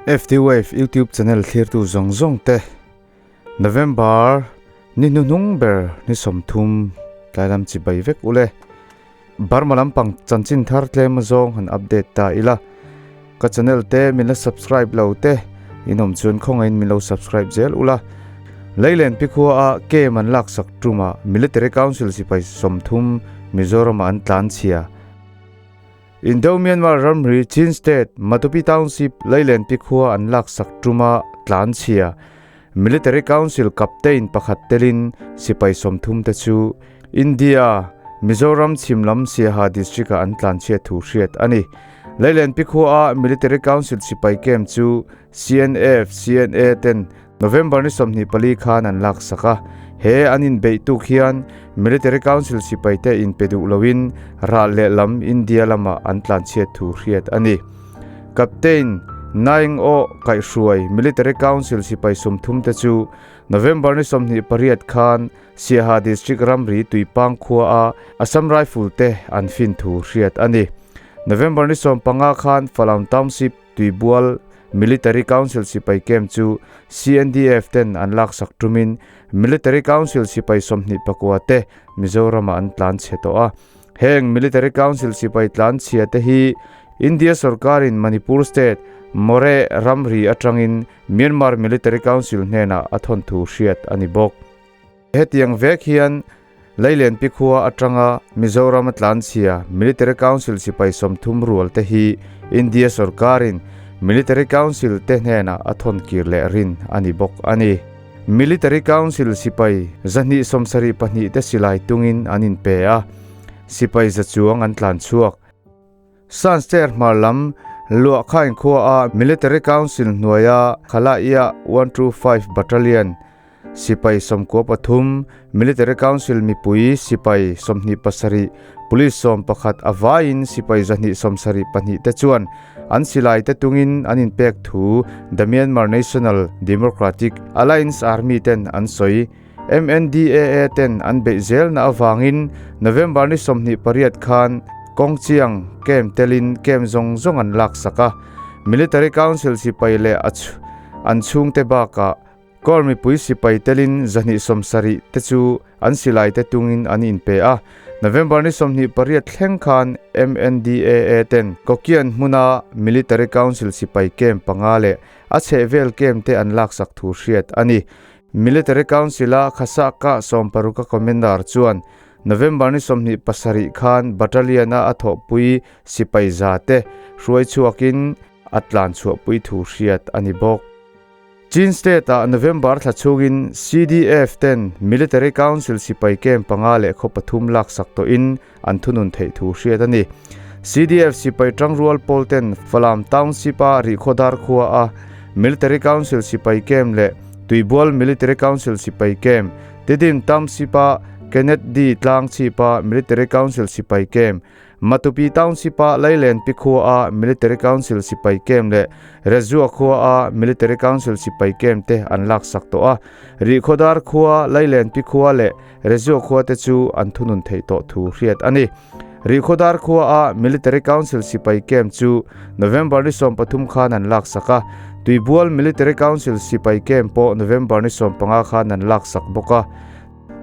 FT Wave YouTube channel thlirtu zawng zawng te November ni hnuhnung ber ni 30 tlai lam chibai vek ule. Burma lampang chanchin thar tlem zawng han update ta ila. Ka channel te min la subscribe lo te in awm chuan khawngain min lo subscribe zel ula. Leilen Pikhua a kem an laksak tuma Military Council sipai 30 Mizoram an tlan chhia. Indo-Myanmar ramri Chin State Matupi Township Leilen Pikhua an laksak tuma tlan chhia. Military Council Captain pakhat telin sipai 30 te chu India Mizoram Chhimlam Siaha District a an tlan chhia thu hriat ani. Leilen Pikhua a Military Council sipai kem chu CNF CNA ten November ni 24 khan an lak saka. He anin bei tu khian Military Council sipai te in pedu loin ra le lam India lama an tlan chhia thu hriat ani. Captain Naing O Kai Hruai Military Council sipai 30 te chu November ni 28 khan Siaha District Ramri Tuipang khua a Assam Rifle te an fin thu hriat ani. November ni 15 khan Falam Township Tuibual Military Council sipai kem chu CNDF ten an lak sak tumin Military Council sipai 24 te Mizoram an tlan che to a. Heng Military Council sipai tlan chhia te hi India sarkarin Manipur State More Ramri atangin Myanmar Military Council hnena a thon thu hriat ani bawk. Hetiang vek hian Leilen Pikhua atanga Mizoram tlan chhia Military Council sipai 30 rual te hi India sarkarin Military Council te hnena a thon kir le rin ani bawk ani. Military Council sipai 272 te silai tungin anin pe a sipai zachuang an tlan chuak. Sanster hmarlam lua khain khua a Military Council hnuaia Khalaia 125 Battalion sipai 13 Military Council mipui sipai 27 Police 11 awain sipai 272 te chuan an silai te tungin an in pek thu The Myanmar National Democratic Alliance Army ten an soi. MNDAA ten an bei zel na awangin November ni 28 khan Kongchiang kem telin kem zong zong an lak saka. Military Council sipai le an chung te baka kor mi pui sipai telin 270 te chu an silai te tungin an in pe a. November ni 28 thleng khan MNDAA ten Kokian hmuna Military Council sipai kem panga le a chhevel kem te an lak sak thu hriat ani. Military Council a khasaka 16 commander chuan November ni 27 khan battalion a atho pui sipai za te hruai chuakin atlan chu pui thu hriat ani bawk. Chin State a November thlachungin CDF ten Military Council sipai kem panga le kho pathum lak sak to in an thunun thei thu hriat ani. CDF sipai tangrual pol ten Falam Township a ri khodar khua a Military Council sipai kem le Tuibual Military Council sipai kem Tidim Township a Kenneth D Tlang Chipa Military Council sipai kem Matupi Township a Leilen Pikhua a Military Council sipai kem le Rezua khua a Military Council sipai kem te an lak sak to a ri khodar khua Leilen Pikhua le Rezua khua te chu an thunun thei to thu hriat ani. Ri khodar khua a Military Council sipai kem chu November ni 13 khan an lak saka. Tuibual Military Council sipai kem po November ni 15 khan an lak sak boka.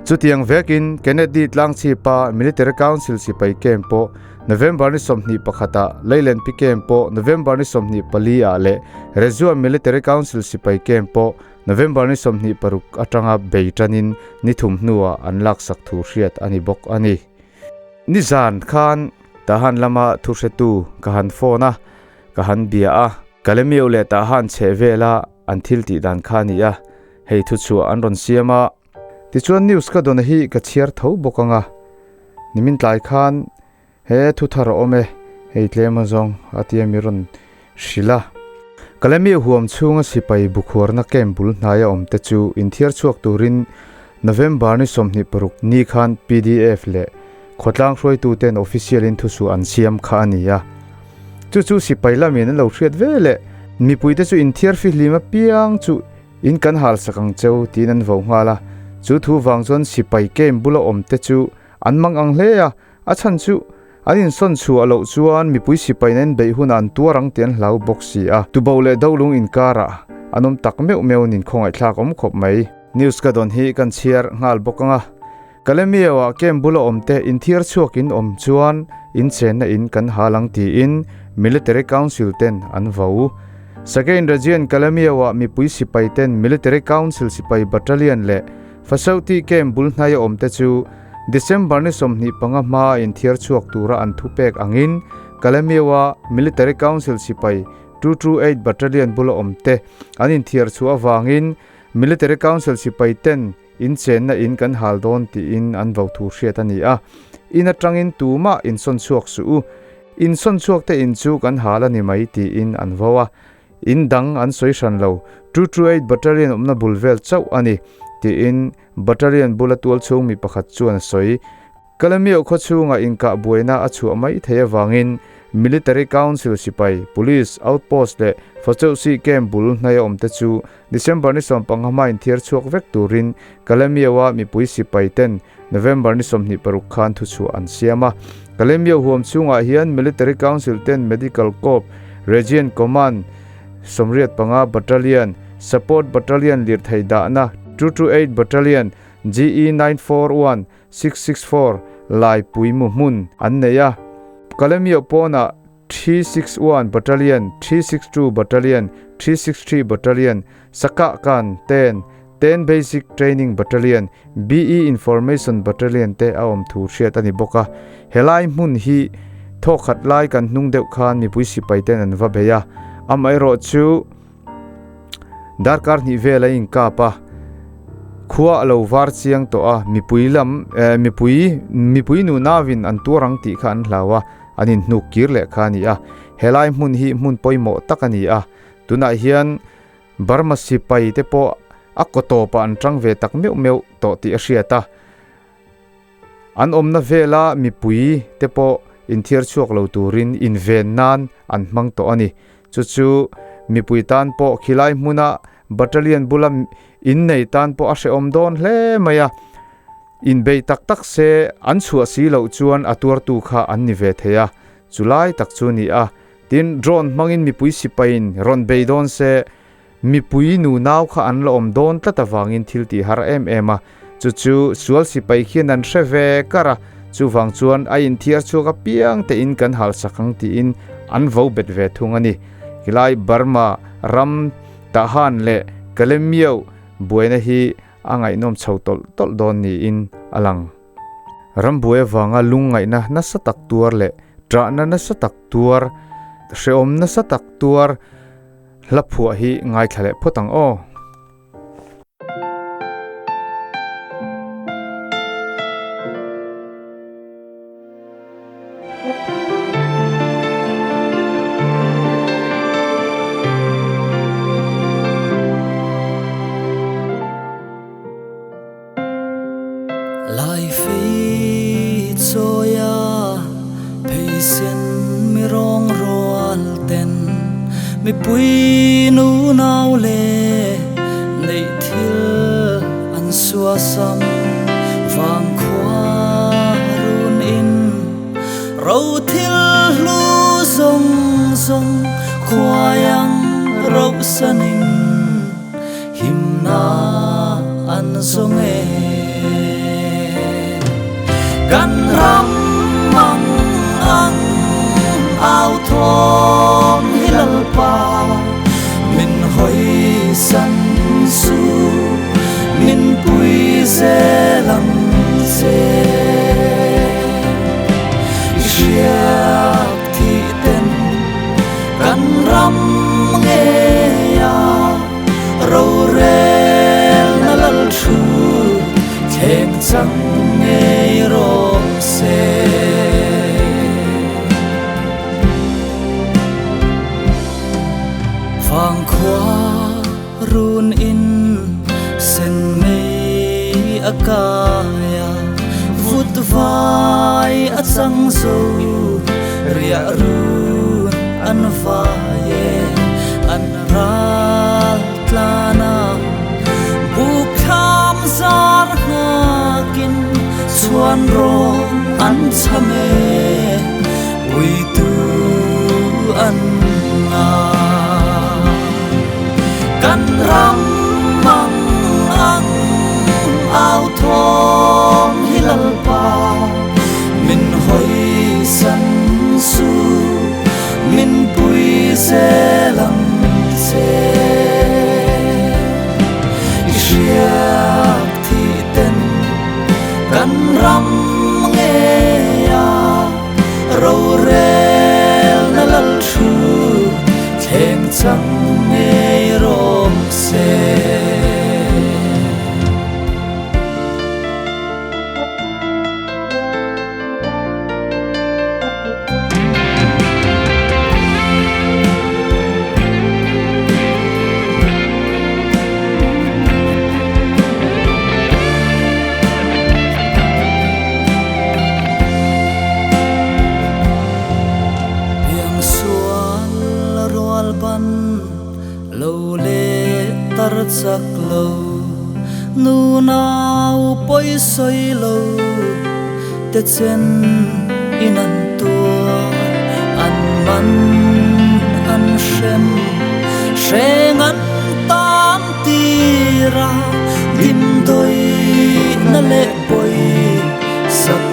Chutiang vekin Kennedy Tlang Chipa Military Council sipai kem po November ni 21 Leilen Pi kem po November ni 24 a le Rezua Military Council sipai kem po November ni 26 atanga beitanin ni thum hnuwa an lak sak thu hriat ani bawk ani. Ni zan khan tahan lama thu hretu ka han phone a ka han bia a kalemiu le tahan che vela an thil ti dan kha ni a hei thu chu an ron siama ti chuan news ka don hi ka chiar tho bokanga nimin tlai khan he thu thar ome hei tlema zong atia mi ron hrila kalemi huam chunga sipai bukhuar na kem bul hnaya om te chu inthiar chuak turin November ni 26 ni khan PDF le khotlang hroi tu ten official in thu su an siam kha ani a chu chu sipai lamin lo hriat vele mi puite chu inthiar fi hlima piang chu in kan hal sakang cheu tin an vo ngala chu thu wang chuan sipai kem bula om te chu an mang ang hle a a chan chu An insawn chhuah loh chuan mipui sipai nen beih hunah an tuar ang tih an hlau bawk si a. Tuboh leh Dolung inkarah an awm tak meuh meuh nin khawngaihthlak awm khawp mai. News ka dawn hi kan chhiar nghal bawk ang a. Kalemio-ah camp bula awmte inthiar chhuak in awm chuan inchenna in kan hal ang tiin Military Council ten an vo. Sagain Region Kalemio-ah mipui sipai ten Military Council sipai battalion leh Fasauti camp bul hnaia awmte chu December ni 25 hmaa inthiar chhuak tura an thupek angin Kalemio-a Military Council sipai 228 Battalion bula awmte an inthiar chhuah avangin Military Council sipai ten Inchenna in kan hal dawn tiin an vo thu hriat a ni a, in atangin tumah insawn chhuak suh u, insawn chhuak te in chu kan hal a ni mai tiin an vo a, in dang an sawi hran lo, 228 Battalion awmna bul vel chauh a ni tiin Battalion bula tual chhung mi pakhat chuan a sawi. Kalamio khaw chhungah inkah buaina a chhuah mai theih avangin Military Council sipai, Police, Outpost leh Facheuhsi Camp bul hnaia awmte chu December ni 15 hma inthiar chhuak vek turin Kalamio-a mipui sipai ten November ni 26 khan thuchhuah an siam a. Kalamio huam chhungah hian Military Council ten Medical Corps, Region Command, 85 Battalion, Support Battalion lirthei dahna, 228 Battalion, GE 941, 664 Laipui mu hmun an nei a, Kalemio pawnah 361 Battalion, 362 Battalion, 363 Battalion, Sakah Kan ten, 10 Basic Training Battalion, BE Information Battalion te a awm thu hriat a ni bawk a. Helai hmun hi thawkhat lai kan hnung deuh khan mipui sipai ten an va bei a, amaherawhchu, Darkar hnih vel a inkap a, khua a lo var chiang tawh a, mipui lam eh mipui mipui nu nauin an tuar ang tih kha an hlau a, an inhnuk kir leh kha a ni a. Helai hmun hi hmun pawimawh tak a ni a, tunah hian Burma sipai te pawh a kaw tawpah an tang ve tak meuh meuh tawh tih a hriat a. An awmna vela mipui te pawh inthiar chhuak lo turin inven nan an hmang tawh a ni. Chu chu mipui tan pawh khilai hmuna battalion bula innei tan pawh a hrehawm dawn hle mai a. Inbei tak tak se an chhuah si loh chuan a tuartu kha an ni ve thei a, chulai tak chu ni a. Tin, drone hmangin mipui sipaiin rawn bei dawn se Mipui nu nau kha an la awm dawn tlat avangin thil tih har em em a, chu chu sual sipai khian an hre ve kar a, chuvang chuan a inthiar chhuak apiang tein kan halsak ang tiin an vo bet ve thung a ni. Khilai Burma ram Tahan leh Kalemiau buaina hi a ngaihnawm chho tawlh tawlh dawn niin a lang. Ram buai avanga lungngaihna nasa tak tuar leh ṭahna nasa tak tuar, hrehawm nasa tak tuar, Hla phuah hi ngaithla leh phawt ang aw. Lai fei chawia pheisen mi rawng rual ten mipui nu nau le neih thil an suasam vang khua run in ro thil hlu zawng zawng khuaiang rohsanin Himna an zawng e. Kan ram mang ang au thawm hi Lalpa min hawi san su min pui zel ang che. I hriak thih ten kan ram ngeia rorelna lal thu thleng chang ngei rawh se. Vangkhua run in sen mei a kai a, vut vai a chang zo riah run an vai e, an ral tlan a, buk thlam zar nghakin chhuan rawn an cham e. Puitu an ngah. Kan ram mang ang au thawm hi Lalpa min hawi san suh, min pui zel ang che. I hriak thih ten kan ram ngeia rorelna lal thu thleng chang ngei rawh se. Piangsual rual ban lo leh tar chak lo, nunau pawi sawi lo te chen in an tuar, an man an hrem, hreng an tan tir a, dimdawi na leh pawi sak